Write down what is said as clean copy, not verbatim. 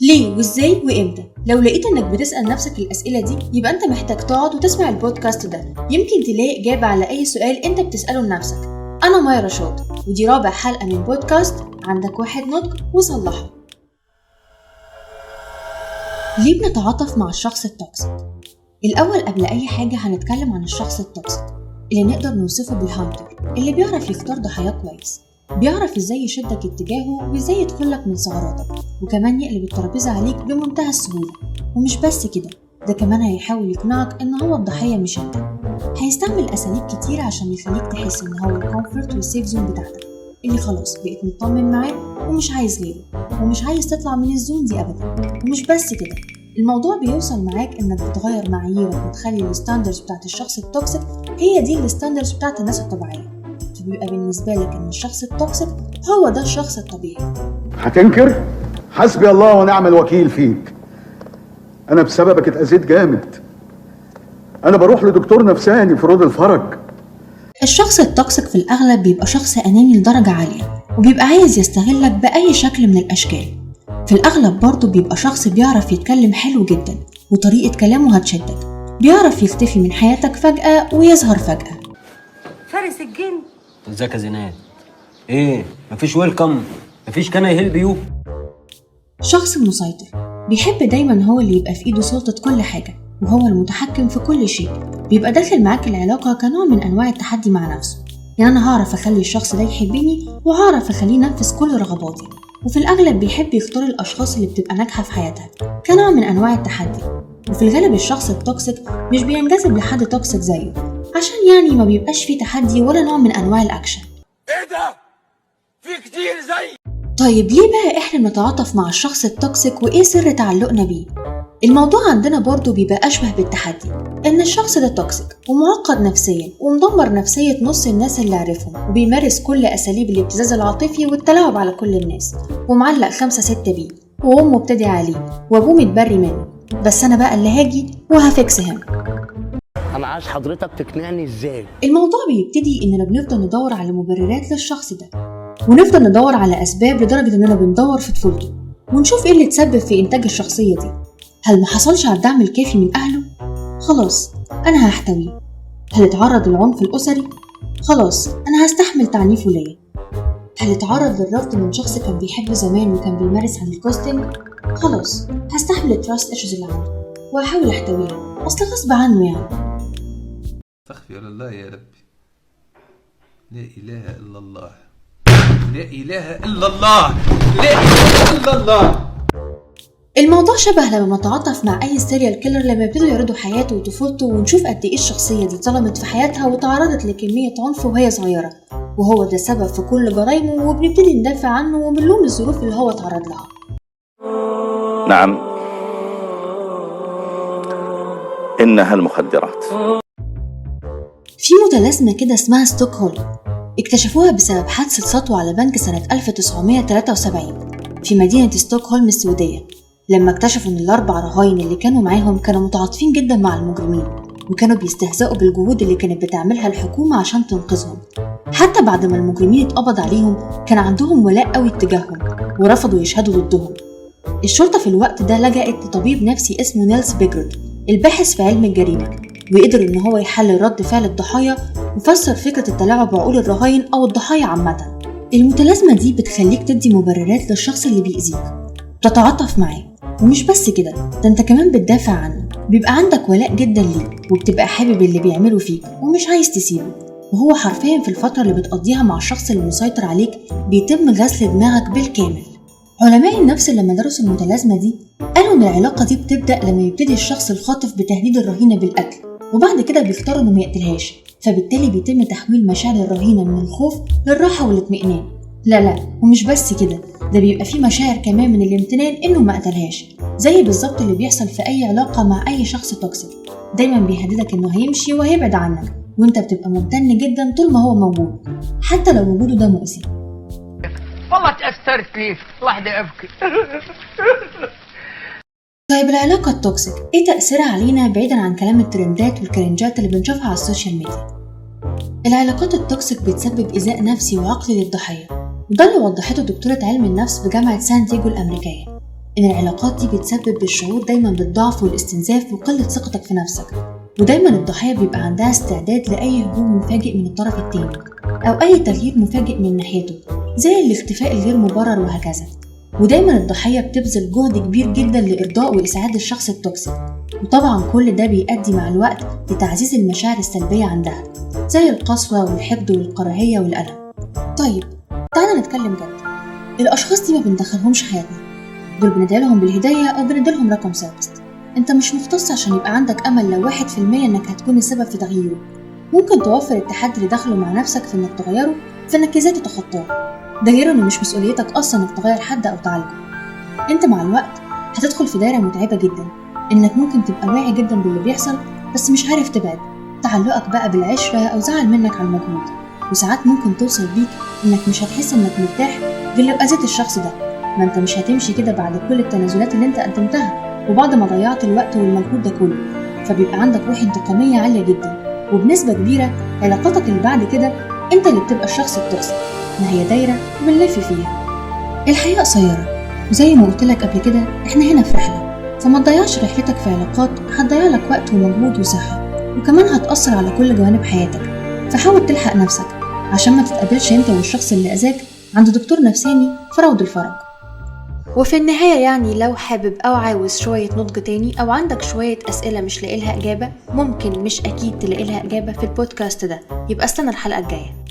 ليه وازاي وامتى؟ لو لقيت انك بتسأل نفسك الأسئلة دي يبقى انت محتاج تقعد وتسمع البودكاست ده، يمكن تلاقي إجابة على أي سؤال انت بتسأله لنفسك. أنا مايا رشاد، ودي رابع حلقة من بودكاست عندك واحد نضج وصلحه. ليه بنتعاطف مع الشخص ال toxic؟ الأول قبل أي حاجة هنتكلم عن الشخص ال toxic اللي نقدر نوصفه بال hunter، اللي بيعرف يختار ضحاياه كويس، بيعرف ازاي يشدك اتجاهه وازاي يدخلك من ثغراتك، وكمان يقلب الترابيزة عليك بمنتهى السهولة. ومش بس كده، ده كمان هيحاول يقنعك ان هو الضحية مش انت. هيستعمل اساليب كتير عشان يخليك تحس ان هو ال comfort وال safe zone بتاعتك، اللي خلاص بقيت مطمن معاه ومش عايز غيره ومش عايز تطلع من ال zone دي ابدا. ومش بس كده، الموضوع بيوصل معاك انك بتغير معاييرك وتخلي ال standards بتاعت الشخص ال toxic هي دي ال standards بتاعت الناس الطبيعية. فبيبقى بالنسبة لك ان الشخص ال toxic هو ده الشخص الطبيعي. هتنكر؟ حسبي الله ونعم الوكيل فيك. انا بسببك اتأذيت جامد. انا بروح لدكتور نفساني في روض الفرج. الشخص ال toxic في الاغلب بيبقى شخص اناني لدرجة عالية، وبيبقى عايز يستغلك بأي شكل من الاشكال. في الاغلب برضه بيبقى شخص بيعرف يتكلم حلو جدا، وطريقة كلامه هتشدك، بيعرف يختفي من حياتك فجأة ويظهر فجأة. فارس الجن. ازيك يا زينات؟ ايه مفيش welcome؟ مفيش can I help you؟ شخص مسيطر، بيحب دايما هو اللي يبقى في ايده سلطة كل حاجة وهو المتحكم في كل شيء. بيبقى داخل معاك العلاقة كنوع من أنواع التحدي مع نفسه، يعني أنا هعرف أخلي الشخص ده يحبني وهعرف أخليه ينفذ كل رغباتي. وفي الأغلب بيحب يختار الأشخاص اللي بتبقى ناجحة في حياتها كنوع من أنواع التحدي. وفي الغالب الشخص ال toxic مش بينجذب لحد toxic زيه، عشان يعني ما بيبقاش فيه تحدي ولا نوع من أنواع الأكشن. ايه ده؟ في كتير زي. طيب ليه بقى احنا بنتعاطف مع الشخص ال toxic وايه سر تعلقنا بيه؟ الموضوع عندنا برضو بيبقى أشبه بالتحدي، إن الشخص ده toxic ومعقد نفسيا ومدمر نفسية نص الناس اللي عرفهم، وبيمارس كل أساليب الابتزاز العاطفي والتلاعب على كل الناس، ومعلق 5-6 بيه، وأمه بتدعي عليه وأبوه متبري منه، بس أنا بقى اللي هاجي وه fix him. انا عايز حضرتك تقنعني ازاي. الموضوع بيبتدي إننا بنفضل ندور على مبررات للشخص ده، ونفضل ندور على أسباب لدرجة إننا بندور في طفولته ونشوف إيه اللي تسبب في إنتاج الشخصية دي. هل ما حصلش على الدعم الكافي من أهله؟ خلاص أنا هحتويه. هل اتعرض للعنف الأسري؟ خلاص أنا هستحمل تعنيفه ليا. هل اتعرض للرفض من شخص كان بيحبه زمان وكان بيمارس عليه ال ghosting؟ خلاص هستحمل ال trust issues اللي عنده وهحاول احتويها، أصل غصب عنه يعني. استغفر الله يا ربي، لا إله إلا الله، لا إله إلا الله، لا إله إلا الله. الموضوع شبه لما نتعاطف مع أي serial killer لما يبتدوا يعرضوا حياته وطفولته، ونشوف قد إيه الشخصية دي اتظلمت في حياتها وتعرضت لكمية عنف وهي صغيرة، وهو ده السبب في كل جرايمه، وبنبتدي ندافع عنه وبنلوم الظروف اللي هو اتعرض لها. نعم، إنها المخدرات. في متلازمة كده اسمها ستوكهولم، اكتشفوها بسبب حادثة سطو على بنك سنة 1973 في مدينة ستوكهولم السويدية، لما اكتشفوا إن الأربع رهاين اللي كانوا معاهم كانوا متعاطفين جدا مع المجرمين، وكانوا بيستهزئوا بالجهود اللي كانت بتعملها الحكومة عشان تنقذهم. حتى بعد ما المجرمين اتقبض عليهم كان عندهم ولاء قوي اتجاههم ورفضوا يشهدوا ضدهم. الشرطة في الوقت ده لجأت لطبيب نفسي اسمه نيلس بيجرود، الباحث في علم الجريمة، وقدر إن هو يحلل رد فعل الضحايا وفسر فكرة التلاعب بعقول الرهاين أو الضحايا عامة. المتلازمة دي بتخليك تدي مبررات للشخص اللي بيأذيك، تتعاطف معاه، ومش بس كده، ده انت كمان بتدافع عنه، بيبقى عندك ولاء جدا ليه، وبتبقى حابب اللي بيعمله فيك ومش عايز تسيبه. وهو حرفيا في الفترة اللي بتقضيها مع الشخص اللي مسيطر عليك بيتم غسل دماغك بالكامل. علماء النفس لما درسوا المتلازمة دي قالوا إن العلاقة دي بتبدأ لما يبتدي الشخص الخاطف بتهديد الرهينة بالقتل، وبعد كده بيختار إنه ما يقتلهاش، فبالتالي بيتم تحويل مشاعر الرهينة من الخوف للراحة والاطمئنان. لا لا، ومش بس كده، ده بيبقى فيه مشاعر كمان من الامتنان إنه ما قتلهاش، زي بالظبط اللي بيحصل في أي علاقة مع أي شخص toxic، دايما بيهددك إنه هيمشي وهيبعد عنك، وإنت بتبقى ممتن جدا طول ما هو موجود، حتى لو وجوده ده مؤذي. والله تأثرت لي واحدة أبكي. طيب العلاقة ال toxic ايه تأثيرها علينا بعيدا عن كلام الترندات والكرنجات اللي بنشوفها على ال social media؟ العلاقات ال toxic بتسبب إيذاء نفسي وعقلي للضحية، وده اللي وضحته دكتورة علم النفس بجامعة سان دييغو الأمريكية. إن العلاقات دي بتسبب الشعور دايما بالضعف والاستنزاف وقلة ثقتك في نفسك، ودايما الضحية بيبقى عندها استعداد لأي هجوم مفاجئ من الطرف التاني أو أي تغيير مفاجئ من ناحيته زي الاختفاء الغير مبرر وهكذا. ودايما الضحية بتبذل جهد كبير جدا لإرضاء وإسعاد الشخص ال toxic، وطبعا كل ده بيؤدي مع الوقت لتعزيز المشاعر السلبية عندها زي القسوة والحقد والكراهية والألم. طيب تعالى نتكلم جد، الأشخاص دي ما بندخلهمش حياتنا، دول بندعيلهم بالهداية أو بنديلهم رقم ثابت. انت مش مختص عشان يبقى عندك أمل لو 1% انك هتكون السبب في تغييره. ممكن توفر التحدي اللي دخله مع نفسك في انك تغيره، في انك ازاي تتخطاه، ده غير انه مش مسؤوليتك اصلا انك تغير حد او تعالجه. انت مع الوقت هتدخل في دايرة متعبة جدا، انك ممكن تبقى واعي جدا باللي بيحصل بس مش عارف تبعد، تعلقك بقى بالعشرة او زعل منك على المجهود. وساعات ممكن توصل بيك انك مش هتحس انك مرتاح غير لو اذيت الشخص ده، ما انت مش هتمشي كده بعد كل التنازلات اللي انت قدمتها وبعد ما ضيعت الوقت والمجهود ده كله. فبيبقى عندك روح انتقامية عالية جدا، وبنسبة كبيرة علاقاتك اللي بعد كده انت اللي بتبقى الشخص ال toxic. ما هي دايرة وبنلف فيها. الحياة قصيرة، وزي ما قلت لك قبل كده احنا هنا في رحلة، فما تضيعش رحلتك في علاقات هتضيع لك وقت ومجهود وصحة، وكمان هتأثر على كل جوانب حياتك. فحاول تلحق نفسك عشان ما تتقابلش انت والشخص اللي أذاك عند دكتور نفساني في روض الفرج. وفي النهاية يعني لو حابب أو عاوز شوية نضج تاني أو عندك شوية أسئلة مش لاقي لها إجابة، ممكن مش أكيد تلاقي لها إجابة في البودكاست ده، يبقى استنى الحلقة الجاية.